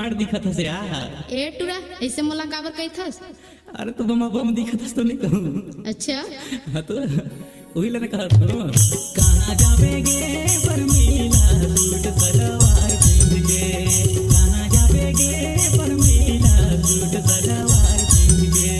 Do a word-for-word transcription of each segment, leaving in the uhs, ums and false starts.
Smart दिखत हस यार। ए टुरा, ऐसे मोला काबर कहिथस? अरे तो बमा बम दिखत हस तो नहीं कहूँ। अच्छा। हाँ तो वही लेने कहा था। कहाँ जाबे गे परमीला सूट सलवार पहन के? कहाँ जाबे गे परमीला सूट सलवार पहन के?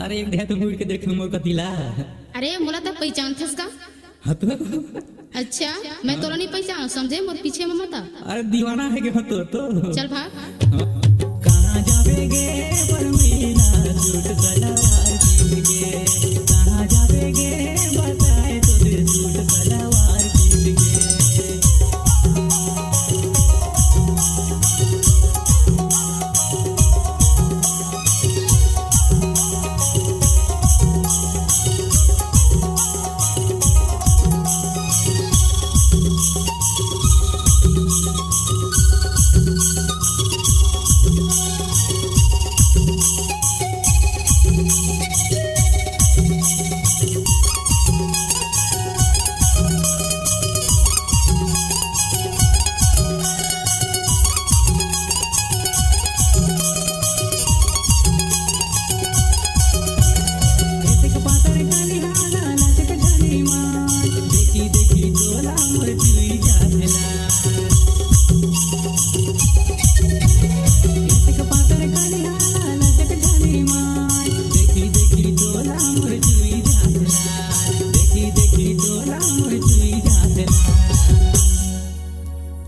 अरे एक ढेर तो मुड़ के देख मोर कतिला। अरे मोला तो पहचानथस का? हाँ तो। अच्छा, मैं तोला नहीं पहचान समझे, मोर पीछे में मत आ। अरे दीवाना है के हाँ तो, तो। चल भाग। कहाँ जाबे गे परमीला सूट सलवार पहन के? कहाँ जाबे गे बताए तो दे सूट सलवार पहन के?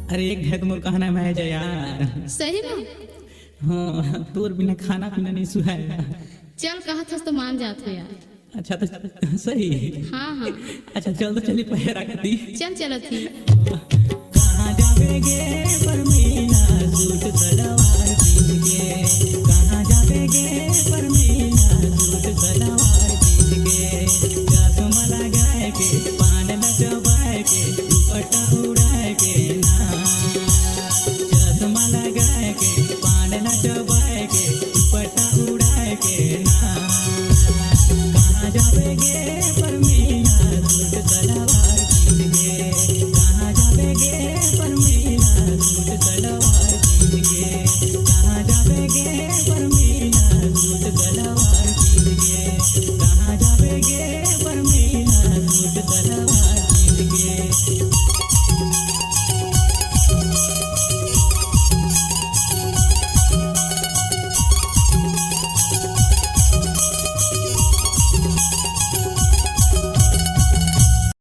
अरे एक घात मोर कहना में आ जा यार। सही में? हाँ, तोर बिना खाना पीना नहीं सुहाएगा। चल, कहत हस तो मान जात हो यार। अच्छा तो सही। हाँ, हाँ। अच्छा चल तो चली पैर रख दी। चल, चलत ही। कहाँ जाबे गे